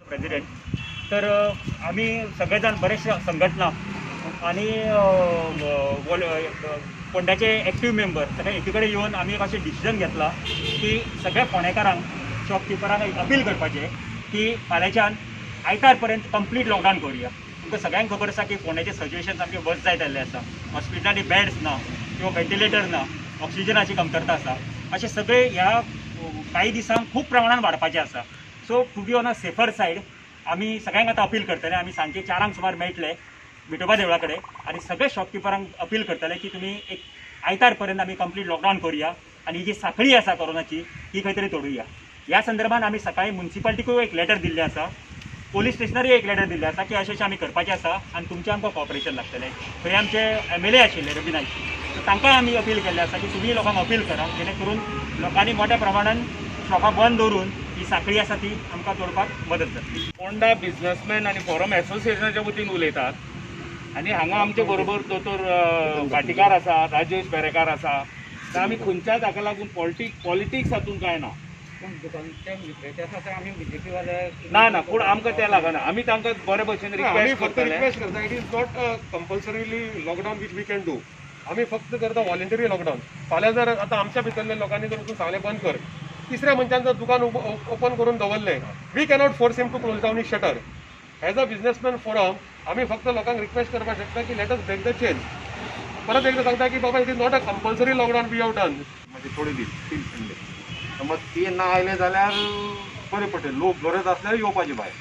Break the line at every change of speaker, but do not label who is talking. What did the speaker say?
President. तर आमी सगळे जाण, बरेचशे संघटना आनी फोंड्याचे एक्टीव मेंबर सगळे एकी कडेन येवन आमी एक अशें डिसिजन घेतलां की सगळ्या फोंडेकारांक, शॉपकिपरांक एक अपील करपाचें की फाल्यांच्यान आयतार पर्यंत कंप्लीट लॉकडावन करुया. तुमकां सगळ्यांक खबर आसा की फोंड्याचें सिच्युएशन सामकें वर्स जायत आयिल्लें आसा. हॉस्पिटलांनी बेड्स ना किंवा व्हेंटिलेटर ना, ऑक्सिजनाची कमतरता आसा. अशें सगळे ह्या काही दिसांक खूब प्रमाणान वाडपाचें आसा. So to be on a safer side, आमी सगळ्यांक आतां अपील करतले. आमी सांजचे 4ांक सुमार मेळटले विठोबा देवळा कडेन आनी सगळे शॉपकिपरांक अपील करतले की तुमी एक आयतार पर्यंत आमी कंप्लीट लॉकडावन करुया आनी ही जी साखळी आसा कोरोनाची, ही खंय तरी तोडुया. ह्या संदर्भात आमी सकाळी मुन्सिपालिटीकूय एक लेटर दिल्लें आसा, पोलीस स्टेशनारूय एक लेटर दिल्लें आसा की अशें अशें आमी करपाचें आसा आनी तुमचें आमकां कॉपरेशन लागतलें. थंय आमचे एमएलए आशिल्ले रवी नायक, सो तांकां आमी अपील केल्लें आसा की तुमी लोकांक अपील करा, जेणे करून लोकांनी मोठ्या प्रमाणान शॉपां बंद दवरून ही साखळी आसा ती आमकां तोडपाक मदत जातली.
फोंडा बिझनसमॅन आनी फोरम एसोसिएशनाच्या वतीन उलयतात आनी हांगा आमचे बरोबर दोतोर भाटीकार आसा, राजेश बेरेकार आसा. तर आमी खंयच्याच हाका लागून पॉलिटिक्स हातून कांय ना.
पूण दुकानचे विक्रेते आसा ते आमी बीजेपी वाले.
ना ना, पूण आमकां तें लागना. आमी तांकां बरे भशेन
आमी
रिक्वेस्ट
फक्त
करतले.
रिक्वेस्ट करता. It is not compulsorily lockdown which we can do. आमी फक्त करता व्हॉलेंटरी लॉकडावन. फाल्यां जर आतां आमच्या भितरल्या लोकांनी जर वचून सांगलें बंद कर, तिसऱ्या मनशान जर दुकान ओपन करून दवरलें, we cannot force him to close down his shutter. As a businessman forum आमी फक्त लोकांक रिक्वेस्ट करपाक शकता की let us break the chain. परत एकदा सांगता की बाबा, it is not a compulsory lockdown we have done.
म्हणजे थोडे दीस टील संडे समज ते ना आयले जाल्यार बरें पडटलें. लोक गरज आसल्यार येवपाचे भायर.